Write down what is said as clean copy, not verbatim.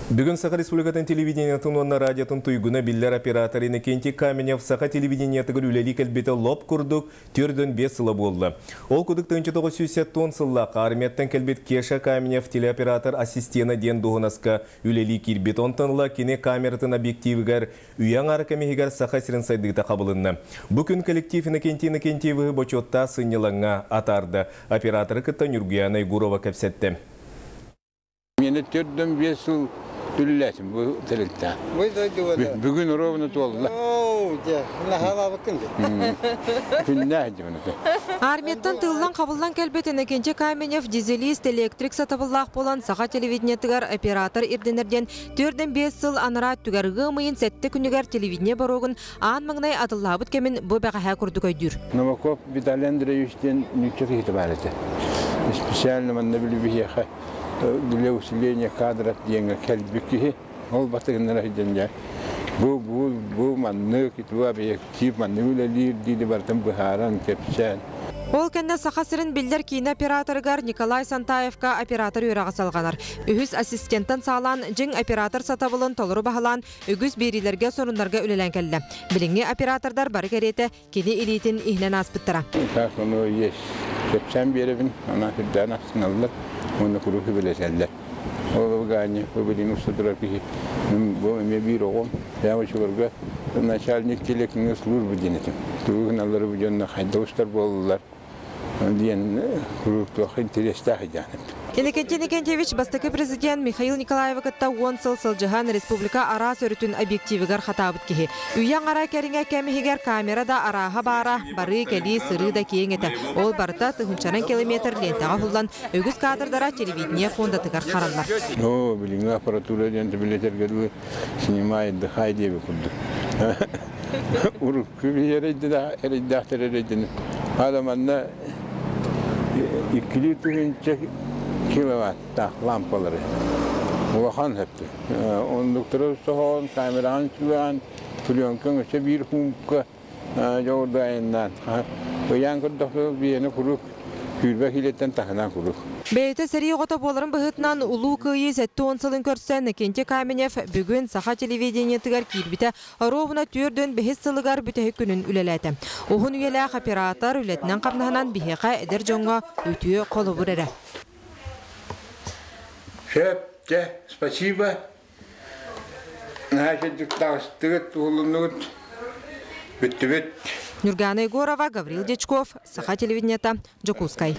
Бүгүн Саха Республикатын телевидениетын уонна радиотын туйгуна, биллэр оператор Иннокентий Каменев Саха телевидениетыгар үлэлии кэлбитэ лоп курдук 45 сыла буолла. Ол курдук 1970 сыллаах армияттан кэлбит Кеша Каменев телеоператор ассистена диэн дуоһунаска үлэлии киирбит. Онтон ыла кини камератын объективигэр үйэ аҥаара кэмигэр Саха сирин сайдыыта хабылынна. Бу күн коллектив Иннокентий Иннокентьевиһы бочуоттаах сынньалаҥҥа атаарда. Операторы кытта Нюргуяна Егорова кэпсэтти. Миэнэ 45 сыл үлэлээтим бу тэрилтэ. Бүгүн ровно туолла. Күннээх дьыбын. Армияттан тыыллан-хабыллан кэлбит Иннокентий Каменев дизелист, электрик сатабыллаах буолан Саха телевидениетыгар оператор ирдэнэр диэн 45 сыл анараа өттүгэр ыам ыйын 7 күнүгэр телевидение боруогун аан маҥнай атыллаабыт кэмин бу бэҕэһээ курдук өйдүүр. Новаков Виталий Андреевич диэн нуучча киһитэ баар этэ. Специально манна билибиһиэхэ для усиления кадров диэҥҥэ кэлбит киһи. Ол батыгыннара сылдьан дьэ бу бу бу маннык иту объектив маннык үлэлиир диили барытын быһааран кэпсээн. Ол кэннэ Саха сирин биллэр киинэ операторыгар Николай Сантаевка оператор үөрэҕэ салҕанар. Үһүс ассистентан саҕалаан дьиҥ оператор сатабылын толору баһылаан үгүс биэриилэргэ, сонуннарга үлэлээн кэллэ. Билиҥҥи оператордар бары кэриэтэ кини илиитин иһинэн ааспыттара. Так оно есть. Кэпсээн биэрэбин, ана сүрдээн астыналлар уонна куруук үбүлэтэллэр. Ол Ганя, бу билигин уста турар киһи, бу эмиэ биир оҕом. Я учуларга начальник телекинге службы диэн этим. Тугу гыналлары бу дьонно хайда устар буоллулар диэн куруук туох интэриэстээх идеяным. Иннокентий Иннокентьевич бастакы президент Михаил Николаевы кытта 10 сыл сылдьыһан республика араас өрүтүн объективигэр хатаабыт киһи. Үйэ аҥара кэриҥэ кэм иһигэр камера да арааһа баара, барыы-кэлии, сырыы да киэҥ этэ. Ол барыта тыһыынчанан километр лентаҕа уһуллан, үгүс кадрдара телевидение фондатыгар хараллар. Оо, билиҥҥи аппаратура диэн билэтэргэ дылы снимай, отдыхай диэби курдук. Урукку эрэйдээхтэр эрэйдэнэ. Ада манна 2 тыһыынча киловаттаах лампалары. Улахан хэпти. Ондуктары соһон, камераҕын сүгээн, пленкаң өссө биир хуумка дьоҕурдайыннаан. Ыйаан көрдөхтө биэни куруук күүрбэ килеттен таһынан куруук. Бэйэтэ сэрии оҕото буоларын быһыытынан Улуу Кыайыы 70 сылын көрсөн Иннокентий Каменев бүгүн Саха телевидениетыгар киирбитэ оруобуна 45 сылыгар бүтэһик күнүн үлэлээтэ. Уһун үйэлээх оператор үлэтинэн хамнаһынан биһиэхэ, эдэр дьоҥҥо, үтүө холобур эрэ. Шеф, спасибо. Наһаа таҕыстыгыт, уһулуннугут, бүттүбүт. Нюргана Егорова, Гаврил Дичков, Саха телевидениета, Дьокуускай.